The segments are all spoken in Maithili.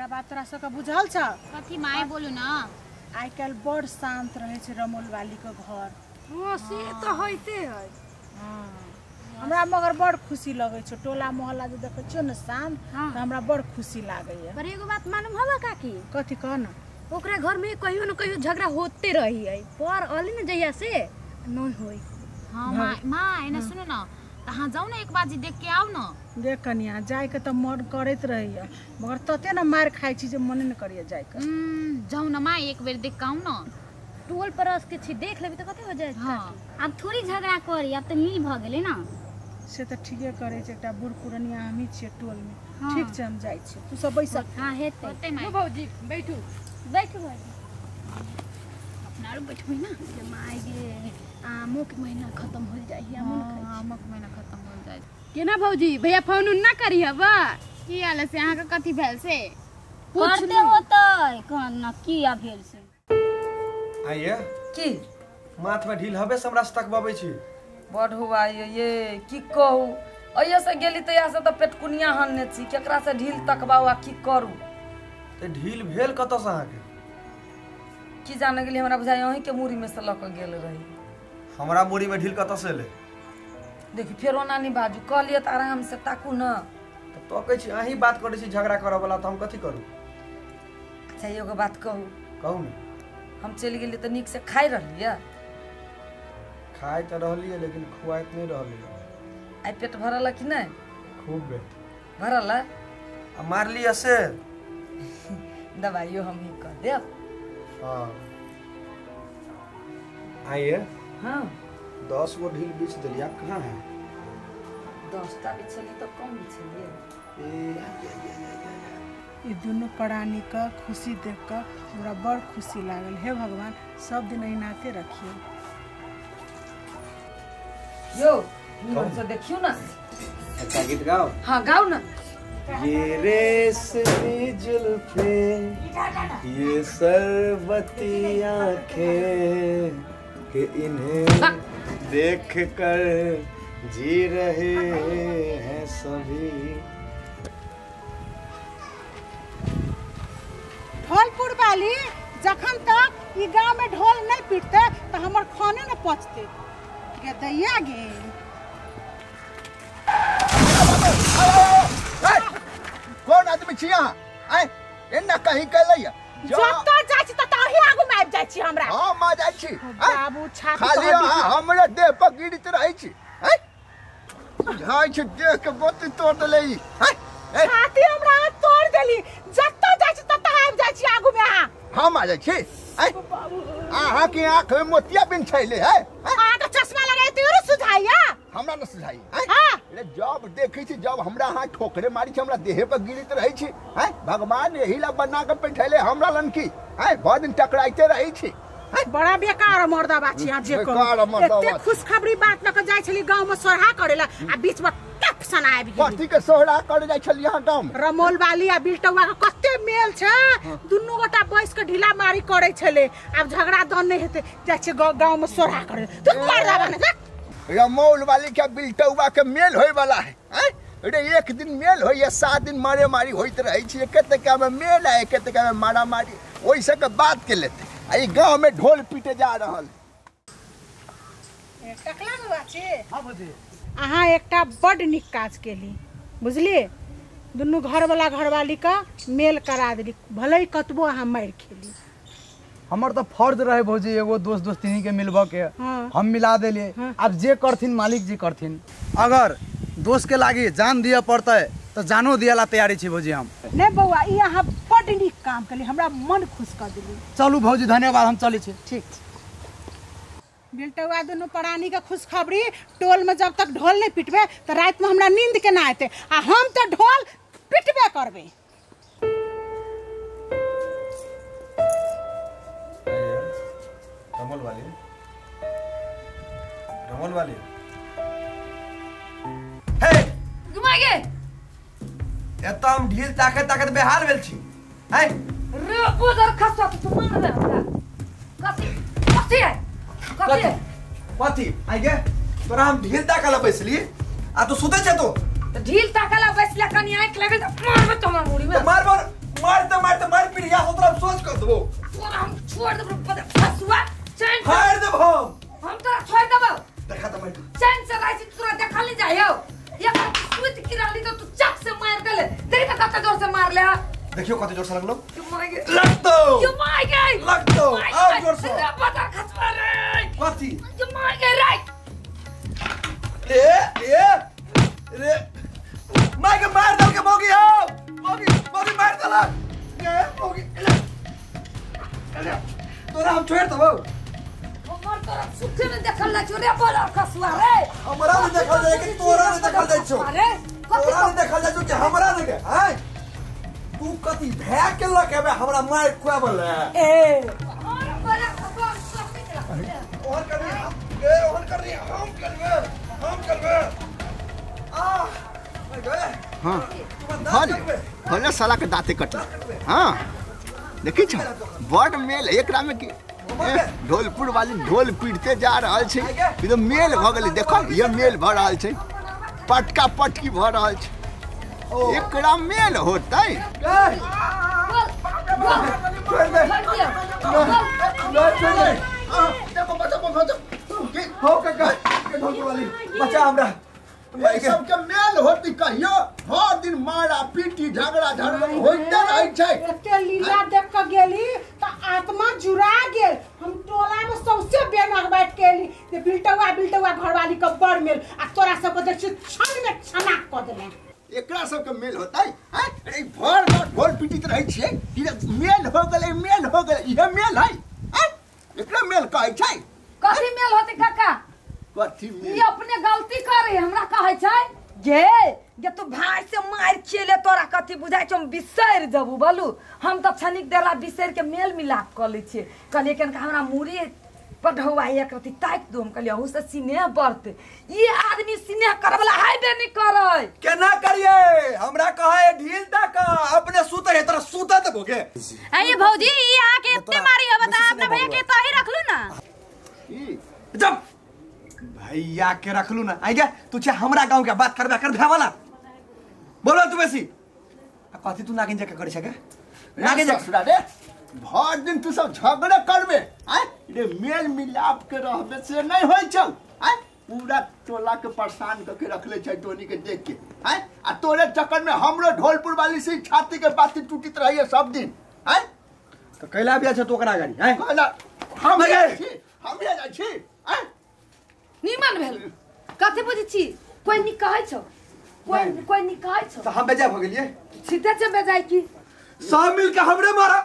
एकटा बात तोरा सबके बुझल छ? कथी माय बोलू न। आइ काल्हि बड़ शांत रहै छै रमोल वाली के घर। हाँ से तऽ होइते है। हाँ हमरा मगर बड़ खुशी लगै छै, टोला मोहल्ला जे देखै छियै ने शांत, तऽ हमरा बड़ खुशी लागैया। पर एगो बात मालूम हवा काकी? कथी कह न। ओकरा घर में कहियो न कहियो झगड़ा होते रही है, पर अली न जहिया से नहीं होई। हाँ माँ, माँ एना सुनू न, तऽ अहाँ जाउ न एक बार जी देख के आउ न। देख कनिया जाय के तऽ मन करैत रहैया, मगर तते न मार खाइ छी जे मने न करैया जाय के। जाउ न माँ एक बेर देख के आउ न। टोल पड़ोस के छी देख लेबी तऽ कते हो जाए। हाँ। आब थोड़ी झगड़ा करी, आब तऽ मिल भऽ गेलै ना। से तऽ ठीके करै छै, एकटा बूढ़ पुरनिया हमही छियै टोल में। ठीक छै हम जाइ छी, तू सब बैस। हाँ हेतै। होतै माय। भौजी बैठू बैठू भौजी। अपना आरो बैठबै ना। माय गे आमो के महीना खत्म हो जाइ, आमो न खाइ छी। आमो के महीना खत्म हो जाइ। केना भौजी भैया फोन उन ना करी हवा? की हाल से अहाँ के कथी भेल से? करते होतै कौन की आ भेल से। आइए की माथ में ढील हबे से हमरा से तकबबै छी? बड़ हुआ ये की कहू, अइये से गेली तहिया से तऽ पेटकुनिया हनने छी, केकरा से ढील तकबाउ आ की करू। तऽ ढील भेल कतऽ से अहाँके? की जाने गेली, हमरा बुझाइ अहीं के मूड़ी में से लऽ के गेल रही। हमरा मूड़ी में ढील कतऽ से एलै? देखी फेर ओना नहीं बाजू, कहलियै तऽ आराम से ताकू न। तऽ तकै छी अहीं बात करै छी झगड़ा करऽ वाला, तऽ हम कथी करू? अच्छा एगो बात कहू? कहू ने। हम चलि गेली तऽ नीक से खाइ रहलियै? खाइ तऽ रहलियै लेकिन खुआइत नहि रहलियै। आइ पेट भरल कि नहि? खूब बे भरल। आ मारलियै से? दबाइयो हम ही कऽ देब। हाँ आइए। हाँ 10 गो ढील बीछ देलियै, आब कहाँ है? 10टा बिछलियै तऽ कम बिछलियै। ई दुनू प्राणी के खुशी देख कऽ हमरा बड़ खुशी लागल। हे भगवान सब दिन एनाते रखिए। यो से देखियो ना अच्छा गीत गाओ। हाँ गाओ ना। ये रेशमी जुल्फे ये सरबती आंखें कि इन्हें देख कर जी रहे हैं सभी। ढोलपुर वाली जखन तक ई गांव में ढोल नहीं पीटते तो हमर खाने न पचते। गे दैया गे। कौन आदमी छी अहाँ? आँय एना कहीं कैलैया? जतऽ जाइ छी ततऽ अहीं आगू में आबि जाइ छी हमरा। हम आ जाइ छी। बाबू छाती खाली अहाँ हमरे देह पर गिरैत रहै छी। आँय बुझाइ छै देह के बत्ती तोड़ देले ई। छाती हमरा तोड़ देली, जतऽ जाइ छी ततऽ आबि जाइ छी आगू में अहाँ। हम आ जाइ छी? आँय अहाँ के आँख में मोतिया बिन छैले है? अहाँ के चश्मा लगैते और सुझाइया? हमरा न सुझाई। अरे जब देखै छी जब हमरा अहाँ ठोकरे मारी छी, हमरा देहे पर गिरैत रहै छी। आँय भगवान एही ला बना के बैठैले हमरा लन की। आँय भरि दिन टकराइते रहै छी। बड़ा बेकार मर्दबा छी अहाँ जे कहू। एते खुशखबरी बात लऽ के जाइ छली गाँव में सोहरा करेला आ बीच में टप सन आबि गेली। कथी के सोहरा करे जाइ छली अहाँ गाँव में? रमोल वाली आ बिलटौआ के कते मेल छै, दुनू गोटा बैस के ढीला मारी करै छलै। आब झगड़ा दन नहि हेतै, जाइ छै गाँव में सोहरा करे। तू मर्दबा ने जा। रमौल वाली के बिलटौआ के मेल होय वाला है। अरे एक दिन मेल होइया 7 दिन मारे मारी होइत रहै छी। एक तका में मेल आ एक तका में मारा मारी, ओहि सबके बात के लेते आ ई गाँव में ढोल पीटे जा रहल। टकला बौआ छी। हाँ भौजी। अहाँ एकटा बड नीक काज केली बुझलियै, दुनू घरवाला घरवाली के मेल करा देली, भले ही कतबो अहाँ मारि खेली। हमर तो फर्ज रहे भौजी एगो दोस्त दोस्तिनी के मिलबऽ के। हाँ। हम मिला देलियै। हाँ। अब जे करथिन मालिक जी करथिन। अगर दोस्त के लागी जान दिअ पड़तै तऽ जानो दिअ ला तैयारी छी भौजी हम। नहीं बौआ ई अहाँ बड नीक काम केली, हमरा मन खुश कर देली। चलू भौजी धन्यवाद, हम चलै छी। ठीक छै। बिलटौआ दुनू प्राणी के खुशखबरी टोल में जब तक ढोल नहीं पिटबे तो रात में हमरा नींद केना एतै, आ हम तो ढोल पिटबे करबै। रमोल वाली, रमोल वाली, हे घुमा गे। एतऽ हम ढील ताकत ताकत बेहाल भेल छी। हैं रे उधर खसवा तू मारबे हमरा। कथी कथी है? कथी है? कथी आई गे? तोरा हम ढील ताकला बैसली आ तू सुतै छै। तू ढील ताकला बैसला कनी आँख लगल त मारबे तोरा मुड़ी में। मार मार मारते मारले देखियो कते जोर से लगलो लगतो लगतो और जोर से रे बता खसवा रे कथी मार गए रे ए ए रे मार के मार दल के मौगी हो मौगी मौगी मार दल ए मौगी तोरा हम छोड़ देबो हमर तोरा सुखे में देखल ला रे बड़ा खसवा रे हमरा नहीं देखल जाए कि तोरा नहीं देखल जाय छौ अरे तोरा नहीं देखल जाय छौ कि हमरा नहीं के हैं तू कथी भै के लके बे हमरा मार खुआबल ए और बड़ा खसवा ओहन करनी ए ओहन करनी हम करबे आ गए हां भले भले साला के दांते कटल हां देखी छ बड़ मेल एकरा में की ढोलपुर वाली ढोल पीटते जा रहल छै ई तो मेल भ गेलै देखो ये मेल भ रहल छै पटका पटकी भ रहल छै एकरा मेल होतै हो काका के ढोलपुर वाली बचा हमरा सबके मेल होती कहियो भर दिन मारा पीटी झगड़ा झगड़ा होइते रहै छै एते लीला देख के गेली त आत्मा जुड़ा गेल हम टोला में सबसे बेनक बैठ के एली जे बिलटौआ बिलटौआ घरवाली के बड़ मेल आ तोरा सब के देखी क्षण में छनाक क देले एकरा सबके मेल होतै हैं अरे भर दिन ढोल पीटित रहै छियै मेल हो गेलै मेल हो गेलै इहे मेल है हैं एकरा मेल कहै छै कथी मेल होतै काका कथी मेल ई अपने गलती करे हमरा कहै छै गे गे तू भाई से मार खेले तोरा कथी बुझाइ छौ हम बिसरि जबू बोलू हम तऽ क्षणिक देला बिसरि के मेल मिलाप कऽ लै छियै कहलियै कनिका हमरा मूड़ी पर ढौआ एक रति ताकि दू हम कहलियै अहू से सिनेह बढ़तै ई आदमी सिनेह करवला हेबे नहि करै केना करिए हमरा कहे ढील तक अपने सुते है तोरा सुता देबो के अरे भौजी ई अहाँ के एते मारी हबे त अपना भैया के तही रखलू ना जब भैया के रखलू ना आई गया तू छे हमरा गांव के बात करबे कर भैया वाला बोलो तू बेसी आ कथी तू नागिन जका करै छे के नागिन जका ससुरा रे भर दिन तू सब झगड़ा करबे आय रे मेल मिलाप के रहबे से नहीं होई छौ आय पूरा टोला के परेशान करके रखले छै टोनी के देख के आय आ तोरे चक्कर में हमरो ढोलपुर वाली से छाती के बाती टूटित रहिए सब दिन आय तो कैला बिया छे तो ओकरा गाड़ी आय कहला हम जाइ छी हम जाइ छी आय निमन भेल कथी बुझै छी कोइ नी कहै छौ कोइ कोइ नी कहै छौ तो हम बेजाय भ गेलिए सीधे छै बेजाय की सब मिल के हमरे मारा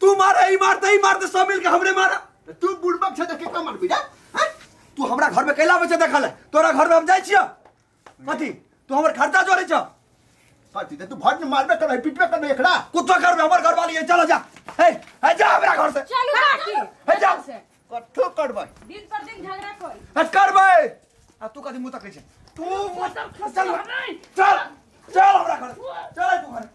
तू मारा ई मारते ई मारते सब मिल के हमरे मारा तू बुड़बक छे त केकरा मारबी जा हैं तू हमरा घर में कैला बचे देखल तोरा घर में हम जाइ छियो कथी तू हमर खर्चा जोड़ै छ कथी त तू भर में मारबे करबे पिटबे करबे एकरा कुत्तो करबे हमर घर वाली है चलो जा हे हे जा हमरा घर से चलू काकी हे जा कथो करबै दिन पर दिन झगड़ा कर हट करबै आ तू कथी मुंह तकै छै तू चल चल चल हमरा घर चल तू घर